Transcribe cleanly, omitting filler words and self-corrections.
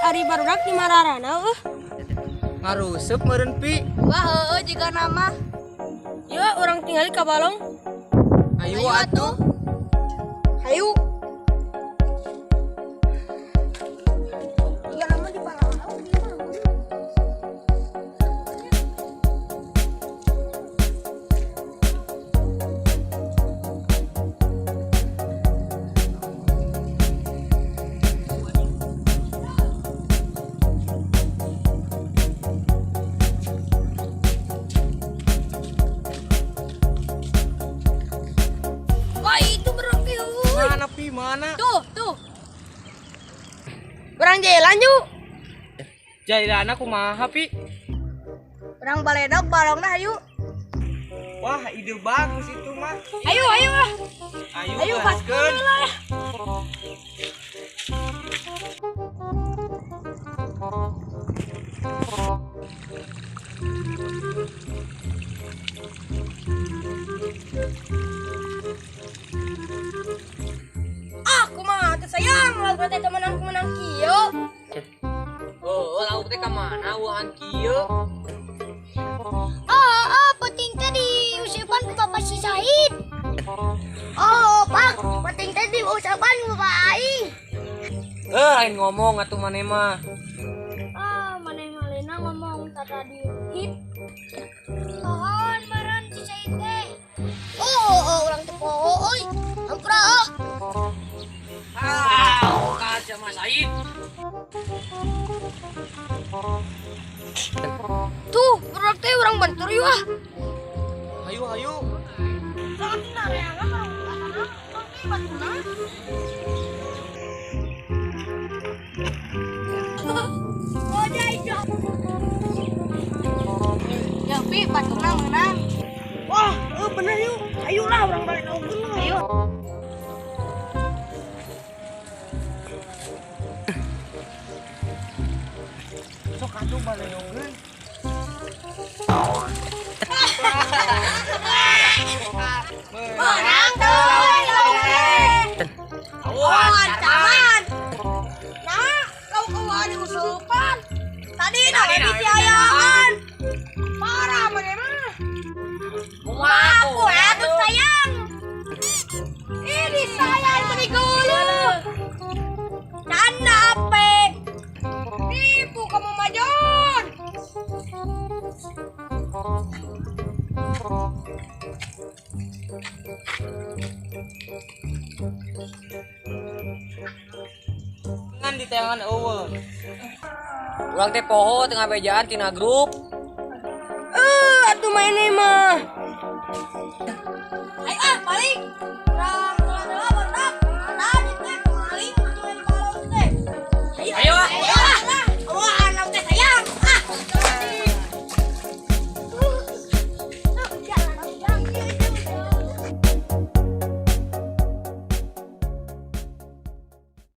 Ari barudak di mararana eueuh. Ngarusep meureun Pi. Wah, heueuh jiga nama. Yeuh urang tingali ka balong. Ayo atuh. Hayu. Iya nama di balong. Wah, itu berarti euy. Mana Pi, mana? Tuh, tuh. Urang jalan yuk. Jailana kumaha Pi? Urang baledog balongna hayu. Wah, ide bagus itu mah. Ayo, ayo ah. Ayo, Ayo gaskeun. gaskeun lah. Ah, kumaha teh sayang lauk teh menang-menang kieu. Oh, lauk teh ka mana wuhan kieu? Oh, penting teh diusipan ku Bapak si Said. Oh, Pak, penting teh diusapan ku Bapak aing. Eh, lain ngomong atuh maneh mah. Ah, maneh ngalena ngomong tadi hit. Pohon meureun si Said teh. Oh, urang teh poho euy. Hampura ah. Ah, kaca Mas Said. Tuh, budak teh urang bantur yuk ah. Hayu, hayu. Sangat nareangan urang asana urang teh batuna. Oh, jai. Ya, Pi, batuna meunang. Wah, bener yuk. Ayolah urang balik dulu. Ayo. Sok atuh baledogeun. Menang tuh, lauk teh. Wah, Ancaman. Nah, lauk eueuh diusupan. Tadi nah disiayaan. Parah maneh mah. Kumaha Aku atuh sayang. Ini sayang beri geuleuh. Canda ape. Tipu kamu majon. Ngan di tangan eueuh. Urang teh poho tengah bejaan tina grup. Atuh mainnya mah. Ayo ah, balik. Urang